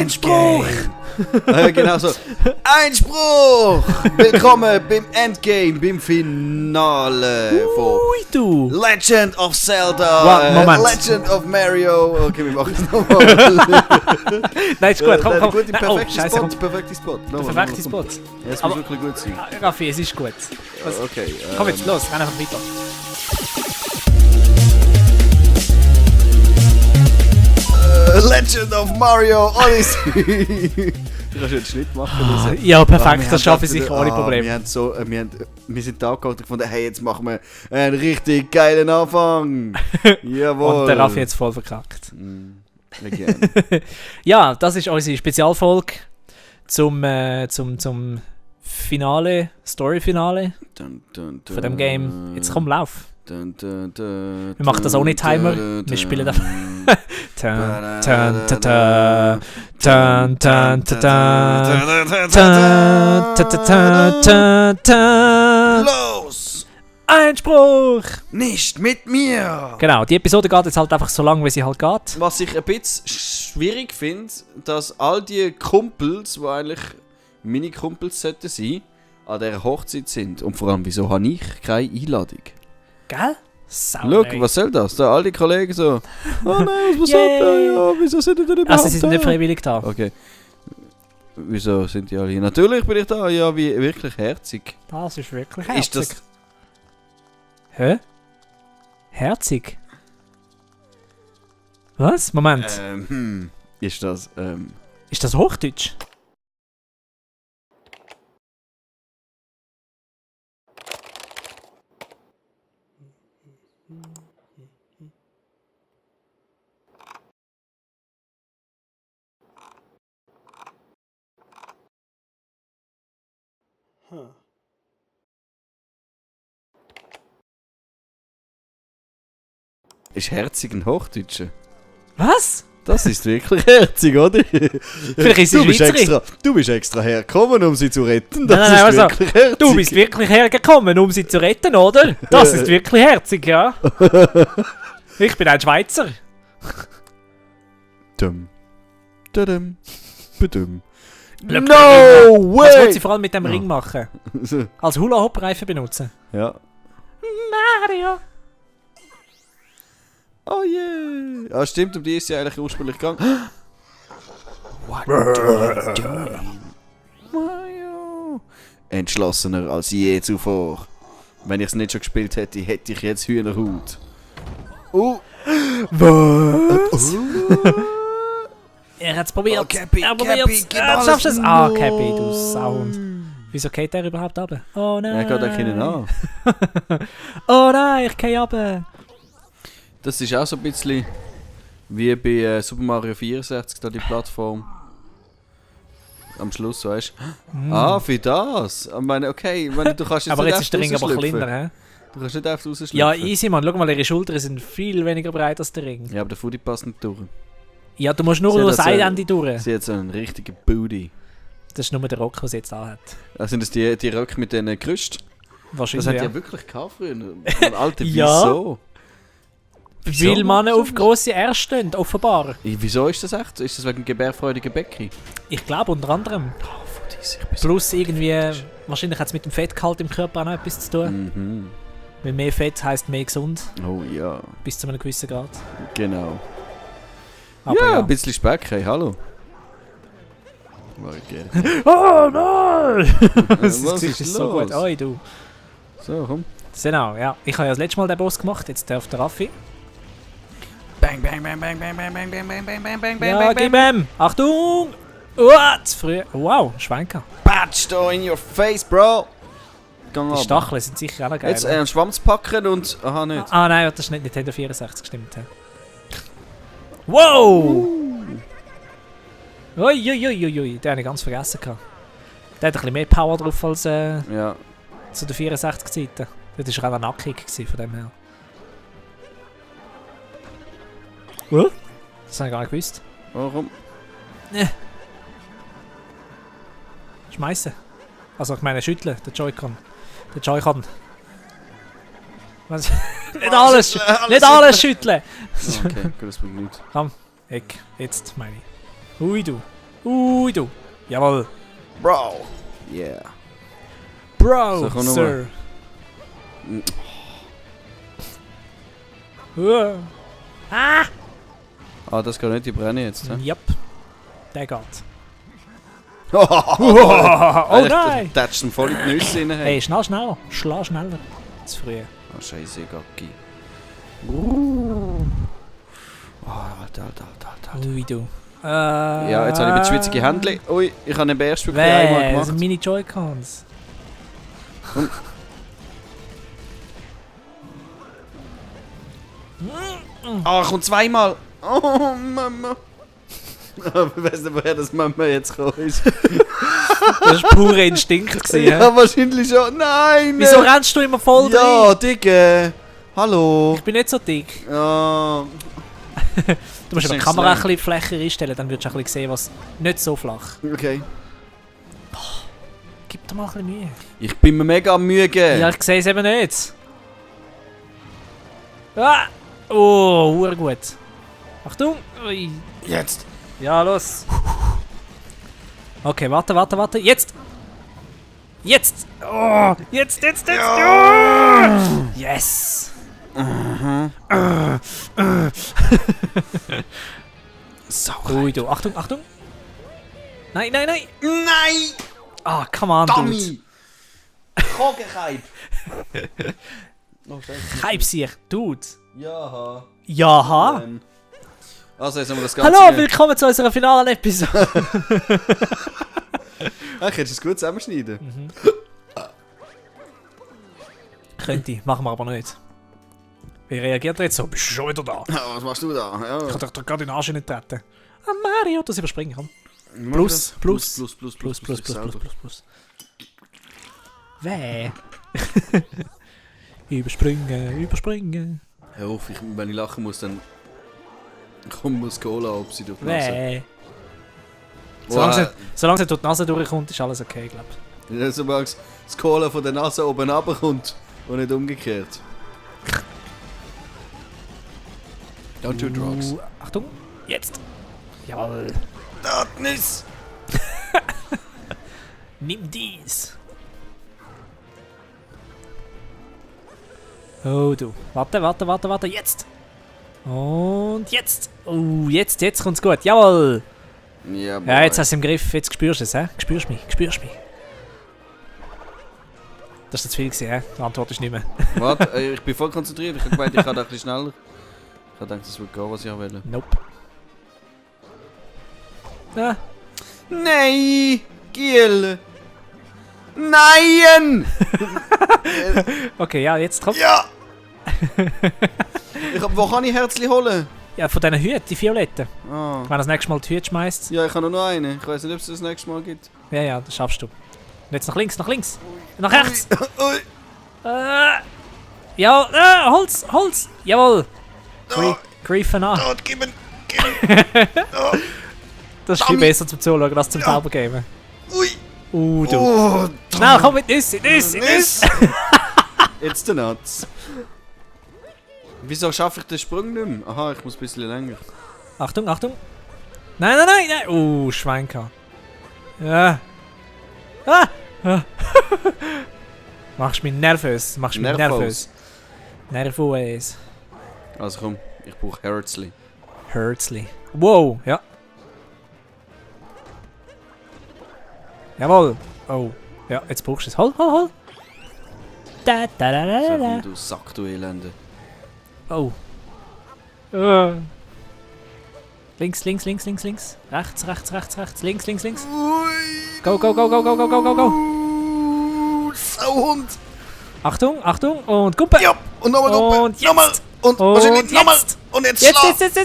Einspruch! Genau so. Einspruch! Willkommen beim Endgame, beim Finale von du! Legend of Zelda, Moment. Legend of Mario. Okay, wir machen es nochmal. Nein, ist gut, komm. Gut, Nein, perfekter Spot. Der perfekte Spot. Ja, es muss wirklich gut sein. Raffi, es ist gut. Okay. Komm jetzt, los, renn einfach weiter. Legend of Mario Odyssey. Du kannst einen Schnitt machen. Ja, perfekt, das schaffe ich sicher ohne Probleme. Wir sind da gekommen und gefunden, hey, jetzt machen wir einen richtig geilen Anfang. Jawohl. Und der Raffi jetzt voll verkackt. Gerne. Ja, das ist unsere Spezialfolge zum Finale, Story-Finale von dem Game. Jetzt komm, lauf. Wir machen das ohne Timer. Wir spielen einfach. Los! Einspruch! Nicht mit mir! Genau, die Episode geht jetzt halt einfach so lang, wie sie halt geht. Was ich ein bisschen schwierig finde, dass all die Kumpels, die eigentlich meine Kumpels sollten sein, an dieser Hochzeit sind. Und vor allem, wieso habe ich keine Einladung? Gell? Schau, was soll das? Da all die Kollegen so, oh nein, was passiert da? Ja, wieso sind die denn überhaupt also, sie sind nicht freiwillig da. Okay. Wieso sind die alle hier? Natürlich bin ich da, ja, wie wirklich herzig. Das ist wirklich herzig. Ist das... Hä? Herzig? Was? Moment. Ist das, Ist das Hochdeutsch? Ist herzig ein Hochdeutscher? Was? Das ist wirklich herzig, oder? Vielleicht ist es Schweizerin. Du bist extra hergekommen, um sie zu retten. Nein, Das nein, ist also, wirklich herzig. Du bist wirklich hergekommen, um sie zu retten, oder? Das ist wirklich herzig, ja. Ich bin ein Schweizer. Dumm. Dadum. Badum. No Was way! wollt sie vor allem mit dem Ring machen? Als Hula-Hoop-Reifen benutzen? Ja. Mario! Oh yeah! Ah, stimmt, um die ist ja eigentlich ursprünglich gegangen. What are you doing? Mario! Entschlossener als je zuvor. Wenn ich es nicht schon gespielt hätte, hätte ich jetzt Hühnerhaut. Was? Er hat es probiert. Oh, Cappy, er probiert es. Schaffst du es? Ah, Cappy, du Sound. Wieso geht der überhaupt runter? Oh nein. Er geht eigentlich nicht an. Oh nein, ich gehe runter. Das ist auch so ein bisschen wie bei Super Mario 64, da die Plattform. Am Schluss, weißt du? Ah, für das? Ich meine, okay, du kannst jetzt aber nicht jetzt ist der Ring aber rausschlüpfen. kleiner, hä? Du kannst nicht einfach rausschlüpfen. Ja, easy, Mann. Schau mal, ihre Schultern sind viel weniger breit als der Ring. Ja, aber der Fudi passt nicht durch. Ja, du musst nur das Ende durch. Sie hat so einen richtigen Booty. Das ist nur der Rock, den sie jetzt anhat. Sind das die Röcke mit diesen Gerüsten? Wahrscheinlich, Das hat ja. ja wirklich gehabt früher. Alter, Ja. wieso? Weil Männer auf grosse R stehen, offenbar. Wieso ist das echt? Ist das wegen dem gebärfreudigen Becken? Ich glaube unter anderem. Oh, Fudi, ich bin so Plus irgendwie, wahrscheinlich hat es mit dem Fettgehalt im Körper auch noch etwas zu tun. Mhm. Weil mehr Fett heisst mehr gesund, Oh ja, bis zu einem gewissen Grad. genau. Aber ja, ja. ein bisschen Speck, hey, hallo. War gerne. Oh nein! Was Das ist ist so los? gut. Oi, du. So, komm. Genau, ja. Ich habe ja das letzte Mal den Boss gemacht, jetzt darf der Raffi. Bang, bang, bang, bang, bang, bang, bang, bang, bang, bang, bang, bang, Ja, gib ihm! Achtung! Zu früh. Wow, Schwenker. Patch da in your face, bro! Gang Die ab. Stacheln sind sicher auch noch geil. Jetzt einen Schwanz packen und... Aha, nicht. Ah nein, das ist nicht Nintendo 64 gestimmt. Wow! Uiuiuiui, den habe ich ganz vergessen. Der hat ein bisschen mehr Power drauf als Ja. zu den 64 Zeiten. Das war auch nackig von dem her. Was? Das habe ich gar nicht gewusst. Warum? Schmeißen. Also ich meine schütteln, der Joy-Con. Der Joy-Con. Was? Nicht alles schütteln! Okay, gut, das bringt nichts. Komm, jetzt meine ich. Ui du. Ui, du. Jawohl. Bro. Yeah. Bro, So, Sir. Ah! Ah, das geht nicht, die brennen jetzt. Yep. Der geht. Oh nein! Da hättest du voll in die Nüsse rein. Hey, schneller. Schlag schneller. Zu früh. Oh, scheiße, Gacki. Alter. Ui, du. Ja, jetzt habe ich mit schwitzige Händchen. Ui, ich habe den Bärstück einmal Das gemacht. sind meine Joy-Cons. Ah, kommt zweimal. Oh, Mama. Ich weiß nicht, woher das Mama jetzt gekommen ist. Das war purer Instinkt. Gewesen, Ja, wahrscheinlich schon. Nein! Wieso rennst du immer voll Ja, rein? Digga. Hallo. Ich bin nicht so dick. Ja. Du musst aber die Kamera ein bisschen flächer einstellen, dann würdest du ein bisschen sehen, was nicht so flach. Okay. Gib dir mal ein bisschen Mühe. Ich bin mir mega am Mühe gegeben. Ja, ich sehe es eben nicht. Ah! Oh, gut. Achtung! Ui. Jetzt. Ja, los. Okay, warte. Jetzt! Jetzt! Oh! Jetzt! Ja. Oh. Yes! Sauer. Ui, du. Achtung! Nein! Nein! Ah, come on, dude. Dummy! Kogenkeib! Oh, scheiße. Keib sich, dude. Ja. Jaha. Also, jetzt haben wir das Ganze... Hallo, willkommen zu unserer finalen Episode. Könntest du es gut zusammenschneiden? Könnte, machen wir aber nicht. Wie reagiert er jetzt so? Bist du schon wieder da? Ja, was machst du da? Ja. Ich kann doch gerade in den Arsch nicht treten. Ah, Mario, das überspringen, komm. Plus. Plus. Weh. Überspringen. Hör auf, wenn ich lachen muss, dann kommt Muscola, ob sie durch die Nase. Weh. Solange sie durch die Nase durchkommt, ist alles okay, glaube ich. Ja, sobald das Cola von der Nase oben runterkommt und nicht umgekehrt. Don't do drugs. Achtung, jetzt. Jawohl. Darkness! Nimm dies. Oh du. Warte. Jetzt. Und jetzt. Oh, jetzt kommt's gut. Jawohl. Ja, Ja, jetzt hast du es im Griff. Jetzt spürst du es, hä? Spürst mich. Das war zu viel gewesen, hä? Die Antwort ist nicht mehr. Warte, ich bin voll konzentriert. Ich habe gemeint, ich kann ein bisschen schneller. Ich habe gedacht, das wird gehen, was ich will. Nope. Ah. Nein! Giel! Nein! Okay, ja, jetzt komm. Ja! Wo kann ich Herzli holen? Ja, von diesen Hüten, die violetten. Ah. Wenn du das nächste Mal die Hüte schmeißt. Ja, ich habe nur noch eine. Ich weiß nicht, ob es das nächste Mal gibt. Ja, das schaffst du. Und jetzt nach links. Nach rechts. Ui. Ja, Holz. Jawohl. Griefen an. Gib ihn. Das ist viel besser zum Zuschauen als zum selber geben. Ui. Du. Oh, Schnell, komm mit Nüsse. Jetzt der Nuts. Wieso schaffe ich den Sprung nicht mehr? Aha, ich muss ein bisschen länger. Achtung. Nein. Schwenker. Ja. Machst mich nervös. Nervös. Also komm, ich brauche Herzli. Wow, ja. Jawohl. Oh. Ja, jetzt brauchst du es. Hol. Da. So, komm, du Sack, du Elende. Oh. Links. Rechts. Links. Go. Sauhund. Achtung. Und Kuppe. Ja, und nochmal Kuppe. Und jetzt. Nochmal. Und wahrscheinlich nochmal. Und jetzt Schlag. Jetzt.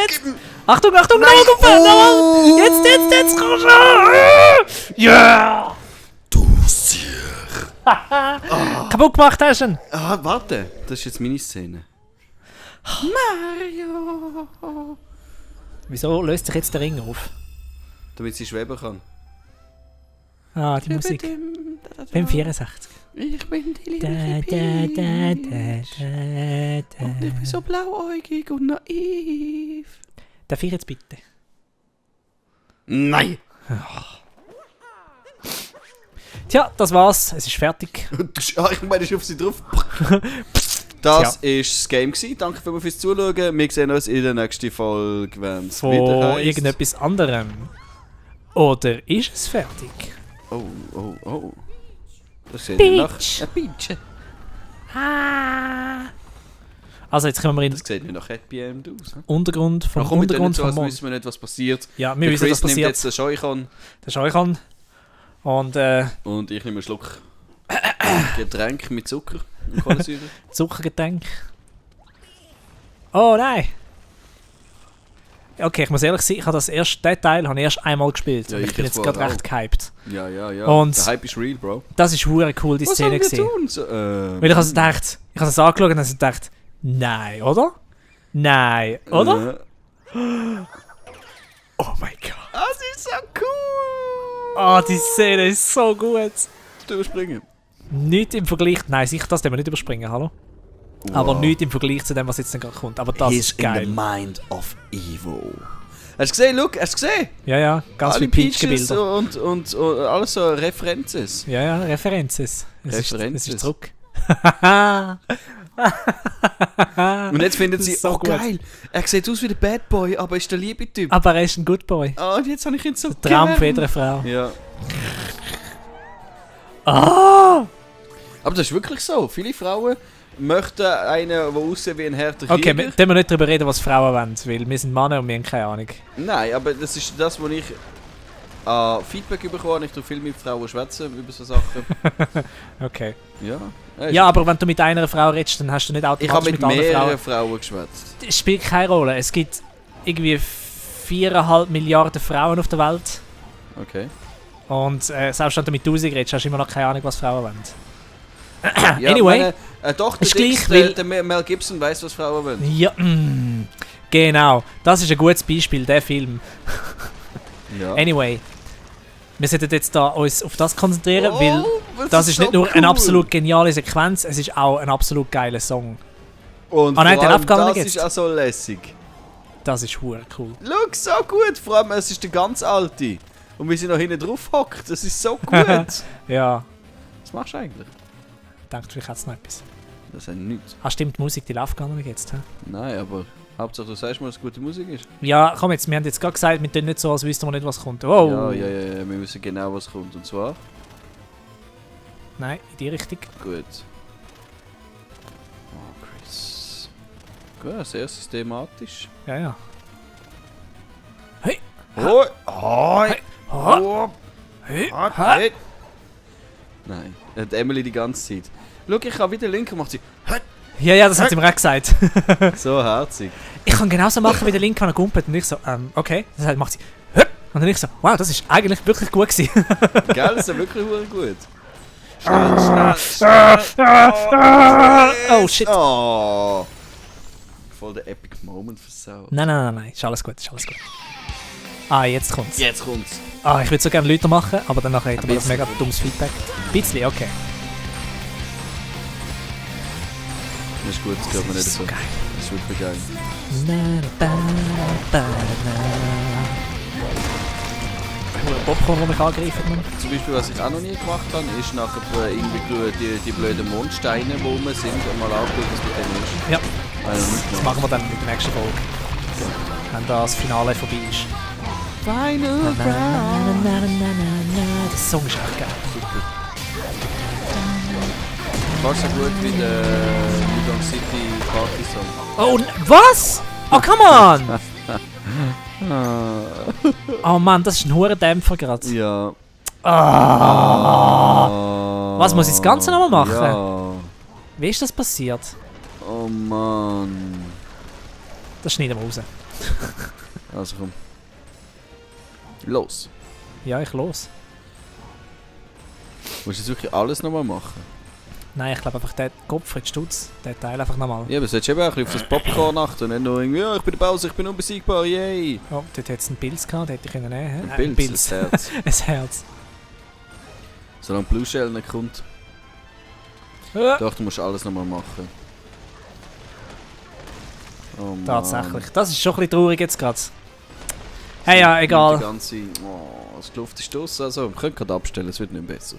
Gib ihm. Achtung, nochmal Kuppe. Nochmal. Jetzt. Komm schon. Ja. Du Sieg. Kaputt gemacht hast du ihn. Ah, warte. Das ist jetzt meine Szene. Mario. Wieso löst sich jetzt der Ring auf? Damit sie schweben kann. Ah, die Musik. Beim 64. Ich bin die liebe Und ich bin so blauäugig und naiv. Darf ich jetzt bitte? Nein! Tja, das war's. Es ist fertig. Ich meine, ich auf sie drauf. Das war das Game. Danke fürs Zuschauen. Wir sehen uns in der nächsten Folge, wenn es wieder heisst. Irgendetwas anderem. Oder ist es fertig? Oh. Das sieht nicht nach... Eine Peach. Also jetzt kommen wir in Das sieht nicht nach Happy End aus. Untergrund vom Untergrund Untergrund so, vom als Mond. wissen wir nicht, was passiert. Ja, wir wissen, was Chris nimmt passiert. jetzt den Joy-Con. Der Joy-Con. Und Und ich nehme einen Schluck Getränk mit Zucker und Kohlensäure. Zuckergetränk. Oh nein! Okay, ich muss ehrlich sein, den Teil habe ich erst einmal gespielt. Ja, und ich ich bin jetzt jetzt gerade vorher recht gehypt. Ja. Und der Hype ist real, Bro. das ist hure cool, die Was Szene sollen wir gewesen. tun? So, Weil ich habe gedacht, ich habe es angeschaut und habe gedacht, nein, oder? Nein, oder? Oh mein Gott. Das ist so cool! Oh, die Szene ist so gut. Du überspringen. Nicht im Vergleich, nein, sicher, das dürfen wir nicht überspringen, hallo? Wow. Aber nicht im Vergleich zu dem, was jetzt gerade kommt. Aber das ist geil. in the mind of evil. Hast du gesehen, look, hast du gesehen? Ja, ganz Alle viele Peaches Peach-Bilder. und alles so References. Ja, References. Es References. ist zurück. Und jetzt findet Das sie, ist so oh gut. geil, er sieht aus wie der Bad Boy, aber ist der liebe Typ. Aber er ist ein Good Boy. Oh, und jetzt habe ich ihn so Traum gern. für jede Frau. Ja. Ah! Aber das ist wirklich so. Viele Frauen möchten einen, der aussieht wie ein harter Okay, Krieger. können wir nicht darüber reden, was Frauen wollen, weil wir sind Männer und wir haben keine Ahnung. Nein, aber das ist das, was ich Feedback bekomme. Ich tue viel mit Frauen schwätzen über so Sachen. Okay. Ja. Ja, aber wenn du mit einer Frau redest, dann hast du nicht Ich habe automatisch mit mit anderen mehreren Frauen. Frauen geschwätzt. Es spielt keine Rolle. Es gibt irgendwie 4,5 Milliarden Frauen auf der Welt. Okay. Und selbst wenn du mit 1000 redest, hast du immer noch keine Ahnung, was Frauen wollen. Ja, Anyway, doch, ist der, gleich, Dings, weil- der Mel Gibson weiß, was Frauen wollen. Ja, genau. Das ist ein gutes Beispiel, der Film. Ja. Anyway, wir sollten jetzt da uns auf das konzentrieren, weil was das ist so nicht nur cool. eine absolut geniale Sequenz, es ist auch ein absolut geiler Song. Und Ah nein, vor den allem Abgang das jetzt. ist auch so lässig. Das ist hure cool. Schau, so gut. Vor allem, es ist der ganz alte. Und wir sind noch hinten drauf hockt. Das ist so gut. Was Ja, machst du eigentlich? denkt vielleicht hat es noch etwas. Das ist nichts. Ah stimmt, die Musik, die läuft gar nicht jetzt. Hä? Nein, aber Hauptsache du sagst mal, dass es gute Musik ist. Ja, komm jetzt, wir haben jetzt gerade gesagt, wir tun nicht so, als wüssten wir nicht, was kommt. Oh! Ja, wir wissen genau, was kommt. Und zwar, Nein, in die Richtung. gut. Oh, Chris. Gut, sehr systematisch. Ja. Hoi! Hoi! Oh. Hey. Hey! Nein, hat Emily die ganze Zeit. Schau, ich habe wieder Link und macht sie Ja, das hat sie mir auch gesagt. so herzig. Ich kann genauso machen wie der Link, wenn er gumpelt. Und ich so, okay. Das heißt, macht sie, und dann ich so, wow, das ist eigentlich wirklich gut gewesen. Gell, das ist ja wirklich gut. Schnell. Oh shit. Oh. Voll der Epic Moment versaut. Nein, ist alles gut, Ah, jetzt kommt's. Jetzt kommt's. Ah, ich würde so gerne Leute machen, aber dann nachher hätten wir das bisschen. mega dummes Feedback. Ein bisschen, okay. Das ist gut, das gehört mir nicht Das ist so. so geil. Das ist wirklich geil. Popcorn, der mich angegriffen hat. Zum Beispiel, was ich auch noch nie gemacht habe, ist nachher irgendwie die blöden Mondsteine, wo wir sind, und mal anschauen, was mit denen ist. Ja, Habe ich noch nicht das gemacht. machen wir dann in der nächsten Folge. Wenn das Finale vorbei ist. Final Der Song ist echt geil. Fast so gut wie der New York City Party Song. Oh, was? Oh, come on! Oh Mann, das ist ein hoher Dämpfer gerade. Ja. Was, muss ich das Ganze nochmal machen? Ja. Wie ist das passiert? Oh Mann. Das schneiden wir raus. Also komm. Los. Ja, ich los. Musst du jetzt wirklich alles nochmal machen? Nein, ich glaube einfach, der Gottfried Stutz, der Teil einfach nochmal. Ja, aber du solltest eben auch ein bisschen auf das Popcorn achten und nicht nur irgendwie, ja, ich bin der Bowser, ich bin unbesiegbar, yay! Oh, dort hat es einen Pilz gehabt, den hätte ich nehmen können. Ein Pilz, ein Herz. Ein Herz. Solange Blue Shell nicht kommt. Ja. Doch, du musst alles nochmal machen. Oh Mann. Tatsächlich. Das ist schon ein bisschen traurig jetzt gerade. Hey, ja, egal. Die ganze... Oh, die Luft ist draussen, also wir können gerade abstellen, es wird nicht besser.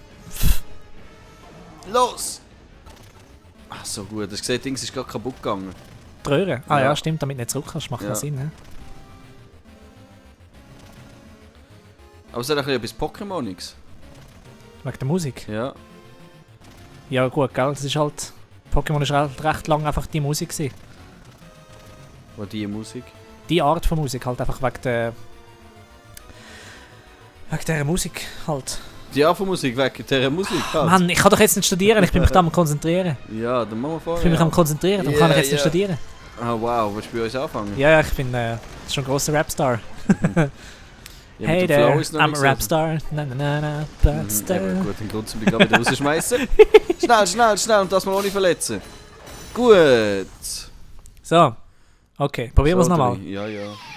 Los! Ach so gut, hast du gesehen, Dings ist gerade kaputt gegangen. Die Röhre? Ah Ja. ja, stimmt, damit du nicht zurück kannst, macht ja Sinn, ne? Aber es hat ein bisschen etwas Pokémoniges. Wegen der Musik. Ja. Ja gut, gell, das ist halt... Pokémon ist halt recht lang einfach die Musik gewesen. Wo die Musik? Die Art von Musik halt einfach wegen der... Wegen dieser Musik halt. Die Art von Musik, wegen dieser Musik halt. Mann, ich kann doch jetzt nicht studieren, ich bin mich da am konzentrieren. Ja, dann machen wir vorher. Ich bin mich am konzentrieren, darum kann ich jetzt nicht studieren. Ah wow, willst du bei uns anfangen? Ja, ich bin schon ein grosser Rapstar. Ja, Hey mit dem there, Flow ist noch I'm nicht a so. Rapstar. Na na na na, Rapstar. Eben, gut, den Grund zum gerade wieder rausschmeißen. Schnell und das mal ohne verletzen. Gut. So, okay, probieren wir es So, nochmal. Ja.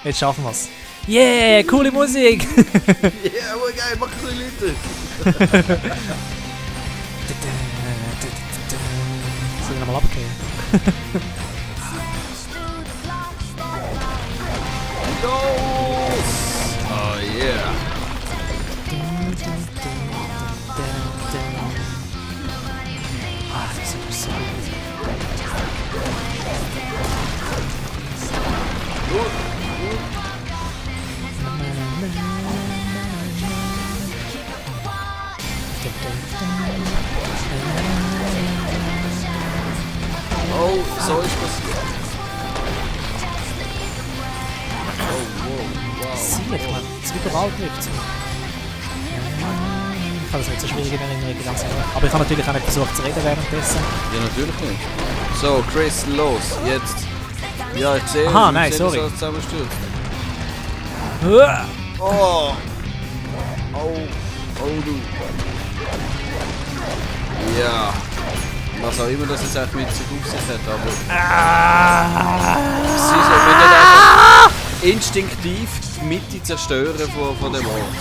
Jetzt schaffen wir es. Yeah, coole Musik! Ja, aber geil, mach ein bisschen Leute. Soll ich nochmal abgehen? Los! Oh yeah. Ah, das ist so gut. Oh, so ist passiert. Oh, wow. Sieht man, es überall trifft es. Ich habe das nicht so schwierig in Erinnerung, ganz ehrlich. Aber ich habe natürlich auch nicht versucht zu reden währenddessen. Ja, natürlich nicht. So, Chris, los, jetzt. Ja, ich sehe, Aha, wie nein, sich sorry. das zusammenstürzt. Uah! Oh! Oh, du. Ja. Was auch immer das jetzt eigentlich mit sich auf sich hat, aber... Es ist ja, wenn nicht einfach instinktiv die Mitte zerstören von dem Ort.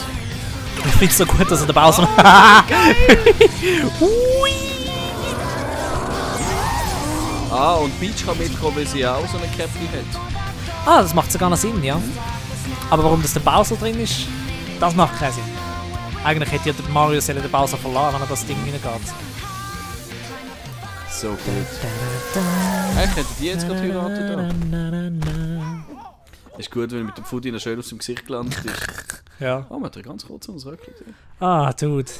Ich finde es so gut, dass er den Bowser... Hui! Ah, und Peach kann mitkommen, weil sie ja auch so eine Käppli hat. Ah, das macht sogar noch Sinn, ja. Aber warum das der Bowser drin ist, das macht keinen Sinn. Eigentlich hätte ja der Mario den Bowser verlassen, wenn er das Ding reingeht. So gut. Eigentlich hätten die jetzt gerade heiraten da. Ist gut, wenn er mit dem Foodie noch schön aus dem Gesicht gelandet ist. Ja. Oh, man hat ganz kurz ums Röckchen gesehen. Ah, Dude.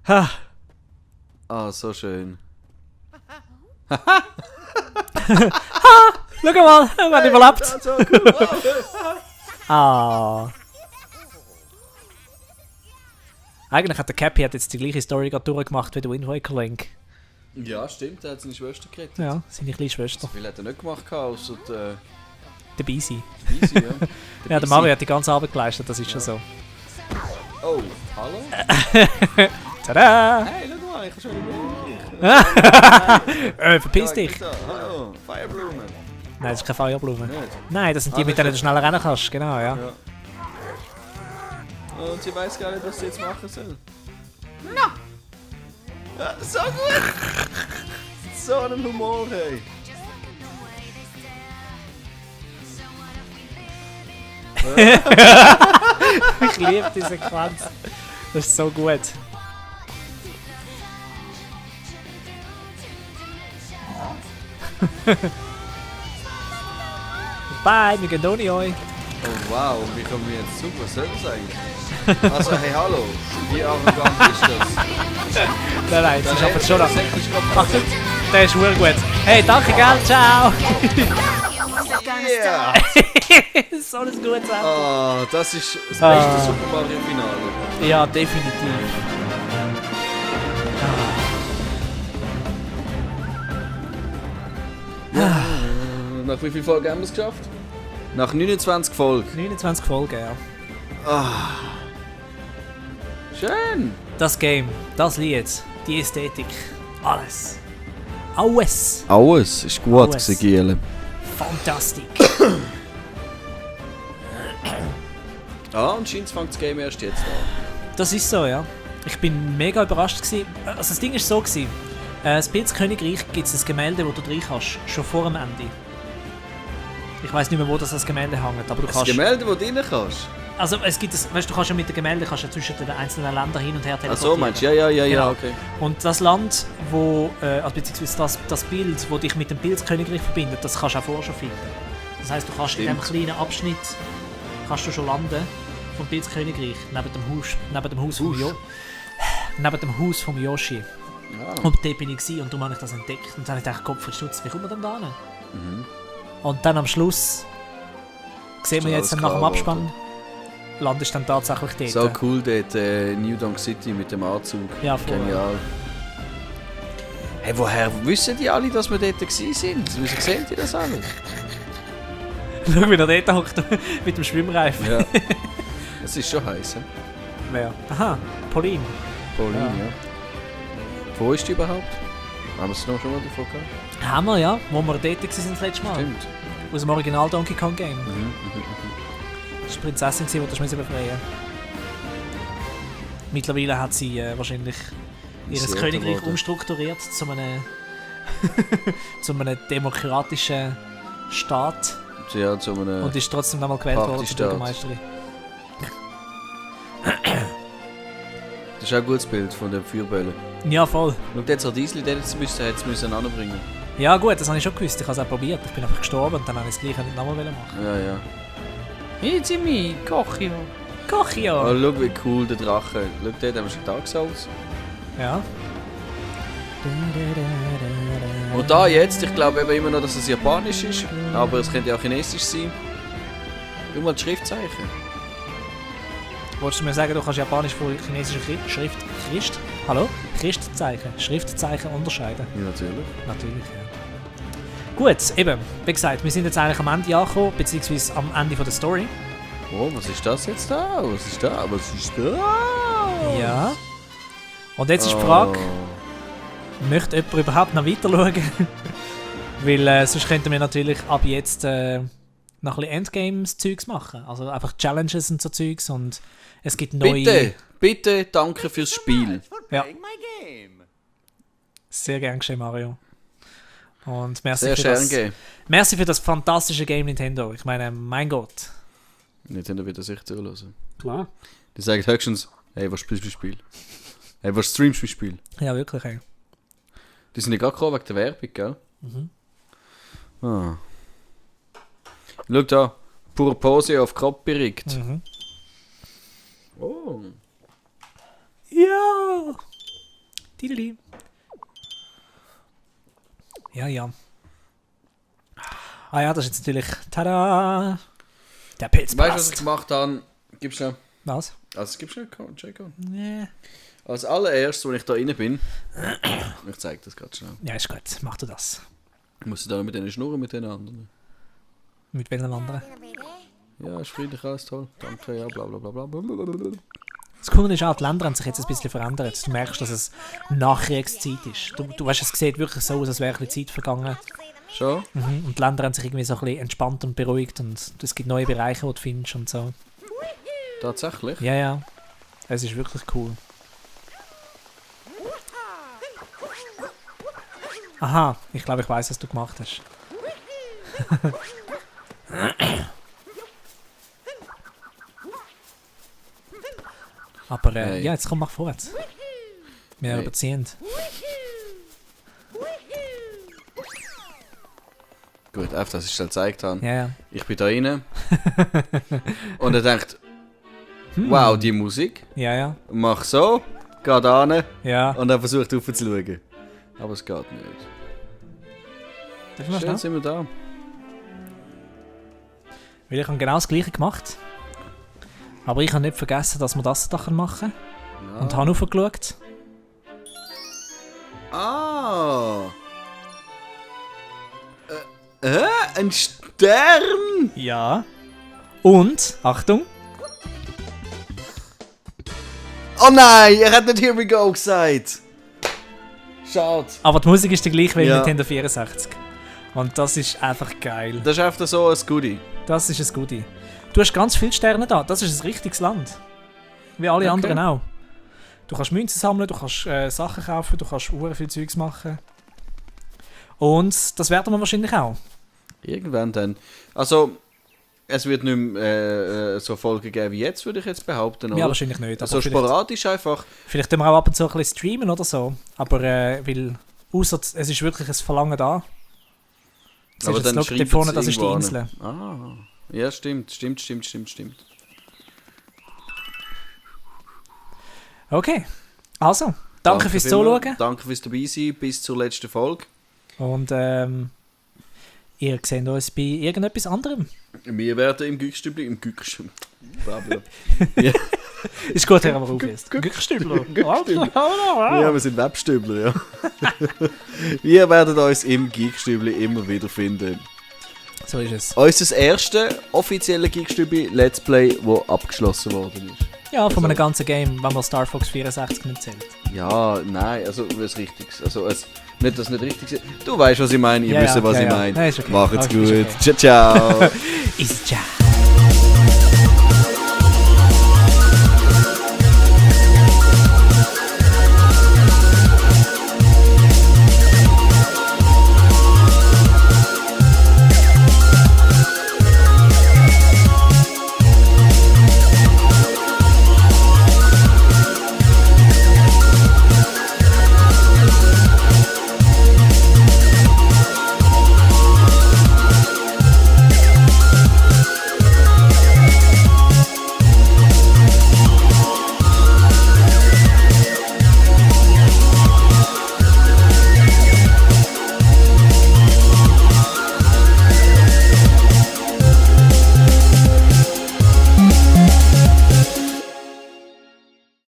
Ha. Ah, so schön. Schau mal, wir haben überlebt. Das ist so cool. Ah. Eigentlich hat der Cappy jetzt die gleiche Story gerade durchgemacht wie der Wind Waker Link. Ja, stimmt, er hat seine Schwester gerettet. Ja, seine kleine Schwester. So viel hat er nicht gemacht, außer der Der Beezy. Easy, ja. Ja, der Mario hat die ganze Arbeit geleistet, das ist schon so. Oh, hallo? Tada! Hey, schau mal, ich habe schon eine Verpiss dich! Hallo, Fireblumen. Nein, das ist keine Feuerblume. Nicht? Nein, das sind die, Ah, mit das denen du schneller rennen kannst, genau, ja. Ja. Und sie weiß gar nicht, was sie jetzt machen soll. Ja, so gut! So einen Humor, hey! Ich liebe diese Sequenz. Das ist so gut. Bye, wir gehen ohne euch. Oh wow, wie kommen wir jetzt super? Was soll das eigentlich? Also, hey, hallo, wie arrogant ist das? Nein, das ist aber schon noch. Ach, Achtung, der ist wirklich gut. Hey, danke, gell, ciao. yeah! So ein gutes Ende. Ah, das ist das beste Super Mario Finale. Ja, definitiv. Ja, nach wie vielen Folgen haben wir es geschafft? Nach 29 Folgen. 29 Folgen, ja. Schön! Das Game, das Lied, die Ästhetik, alles. Alles. Alles ist gut Alles. gewesen, Giele. Fantastisch. Ah, und scheint fängt das Game erst jetzt an. Das ist so, ja. Ich bin mega überrascht gewesen. Also das Ding ist so gewesen. Das Pilzkönigreich gibt es ein Gemälde, wo du drin kannst, schon vor dem Ende. Ich weiss nicht mehr, wo das Gemälde hängt, aber du Das kannst... Gemälde, wo du rein kannst? Also es gibt es, weißt du, kannst ja mit den Gemälden zwischen den einzelnen Ländern hin und her Ach teleportieren. so, meinst du? Ja, Genau. okay. Und das Land, wo, also beziehungsweise das Bild, das dich mit dem Pilzkönigreich verbindet, das kannst du auch vorher schon finden. Das heisst, du kannst in diesem kleinen Abschnitt kannst du schon landen vom Pilzkönigreich, neben dem Haus vom Yoshi. Ja. Und dort bin ich gewesen, und darum habe ich das entdeckt. Und dann habe ich gedacht, Kopf verstutzt, wie kommt man denn da hin? Mhm. Und dann am Schluss, sehen wir jetzt alles nach dem klar Abspann, landest dann tatsächlich dort. So cool dort, New Donk City mit dem Anzug. Ja, voll. Genial. Hey, woher wissen die alle, dass wir dort gewesen sind? Wieso sehen die das alle? Schau, wie er dort hockt mit dem Schwimmreifen. Ja. Es ist schon heiß, hä? Wer? Aha, Pauline. Pauline, Ja. ja. Wo ist die überhaupt? Haben wir es noch schon mal davon gehabt? Haben wir, ja, wo wir dort waren das letzte Mal. Stimmt. Aus dem Original Donkey Kong Game. Mhm. Das war die Prinzessin, die das befreien musste. Mittlerweile hat sie wahrscheinlich ihr Sehr Königreich geworden. umstrukturiert zu einem, zu einem demokratischen Staat Ja, zu einem... und ist trotzdem nochmal gewählt worden zur Partystaat. Bürgermeisterin. Das ist auch ein gutes Bild von den Feuerbällen. Ja, voll. Schau, jetzt hat Isli den jetzt müssen anbringen. Ja gut, das habe ich schon gewusst. Ich habe es auch probiert. Ich bin einfach gestorben und dann habe ich das gleiche nicht nochmal machen. Ja. It's me, Kochio. Kochio! Oh, schau, wie cool der Drache. Schau, dort haben wir schon Dark Souls. Ja. Und da jetzt, ich glaube eben immer noch, dass es japanisch ist, aber es könnte auch chinesisch sein. Schau mal die Schriftzeichen. Wolltest du mir sagen, du kannst Japanisch von chinesischer Schriftzeichen unterscheiden? Ja, natürlich. Natürlich, ja. Gut, eben, wie gesagt, wir sind jetzt eigentlich am Ende angekommen, beziehungsweise am Ende von der Story. Oh, was ist das jetzt da? Was ist da? Was ist da? Ja. Und jetzt ist die Frage, möchte jemand überhaupt noch weiter schauen? Weil sonst könnten wir natürlich ab jetzt noch ein bisschen Endgames-Zeugs machen. Also einfach Challenges und so Zeugs und es gibt neue... Bitte, danke fürs Spiel. Ja. Sehr gern geschehen, Mario. Und merci Sehr für schön das. gegeben. Merci für das fantastische Game Nintendo. Ich meine, mein Gott. Nintendo wird das echt zuhören. Klar. Die sagen höchstens, hey, was spielst du für Spiel? Hey, was streamst du für Spiel? Ja, wirklich. Ey. Die sind ja gerade gekommen wegen der Werbung, gell? Ah. Schau da, pure Pose auf Copyright. Mhm. Oh. Ja. Dideli. Ja. Ah ja, das ist jetzt natürlich... Tada! Der Pilz Weißt du, was ich gemacht habe? Gibst du Was? Also, gibst du J-Con? Nee. Als allererstes, als ich da rein bin, ich zeige das gerade schnell. Ja, ist gut. Mach du das. Muss ich da mit denen schnurren, mit den anderen? Mit welchen anderen? Ja, ist friedlich, alles toll. Danke, ja, bla bla bla bla. Das Coole ist auch, die Länder haben sich jetzt ein bisschen verändert. Du merkst, dass es Nachkriegszeit ist. Du weißt, es sieht wirklich so aus, als wäre ein bisschen Zeit vergangen. Schon? Und die Länder haben sich irgendwie so ein bisschen entspannt und beruhigt und es gibt neue Bereiche, die du findest und so. Tatsächlich? Ja. Es ist wirklich cool. Aha, ich glaube, ich weiß, was du gemacht hast. Aber Hey. ja, jetzt komm, mach vorwärts. Wir Hey. überziehen. Gut, einfach, dass ich es dir gezeigt habe. Ja. Ich bin da rein. Und er denkt, wow, die Musik. Ja. Mach so, geht an Ja. und er versucht raufzuschauen. Aber es geht nicht. Darf ich mal Schön schnell? sind wir da. Weil ich habe genau das gleiche gemacht. Aber ich habe nicht vergessen, dass wir das da machen können. Ja. Und habe raufgeschaut. Ah! Ein Stern! Ja. Und, Achtung, Oh nein, er hat nicht Here We Go gesagt! Schade. aber die Musik ist die gleiche wie im Ja. Nintendo 64. Und das ist einfach geil. Das ist einfach so ein Goodie. Das ist ein Goodie. Du hast ganz viele Sterne da. Das ist ein richtiges Land. Wie alle Okay. anderen auch. Du kannst Münzen sammeln, du kannst Sachen kaufen, du kannst viel Zeugs machen. Und das werden wir wahrscheinlich auch. Irgendwann dann. Also, es wird nicht mehr so Folgen geben wie jetzt, würde ich jetzt behaupten. Ja, wahrscheinlich nicht. Also sporadisch einfach. Vielleicht können wir auch ab und zu ein bisschen streamen oder so. Aber weil, ausser es ist wirklich ein Verlangen da. Aber dann dort vorne, das ist die Insel. Ah, ja, stimmt. Okay, also, danke fürs Zuschauen. Danke fürs dabei sein, bis zur letzten Folge. Und ihr seht uns bei irgendetwas anderem. Wir werden im Gückstübli, ja. Ist gut, Herr, aber aufhörst. Gückstübler. Ja, wir sind Webstübler, ja. Wir werden uns im Geekstübli immer wieder finden. So ist es. Unser erstes offizielle Geekstübli Let's Play, das abgeschlossen worden ist. Ja, von einem ganzen Game, wenn man Star Fox 64 nicht zählt. Ja, nein, also was Richtiges. Also nicht, dass nicht richtig ist. Du weißt, was ich meine, ihr wisst, was ich meine. Okay. Macht's gut. Okay. Ciao, ciao. Ist ciao.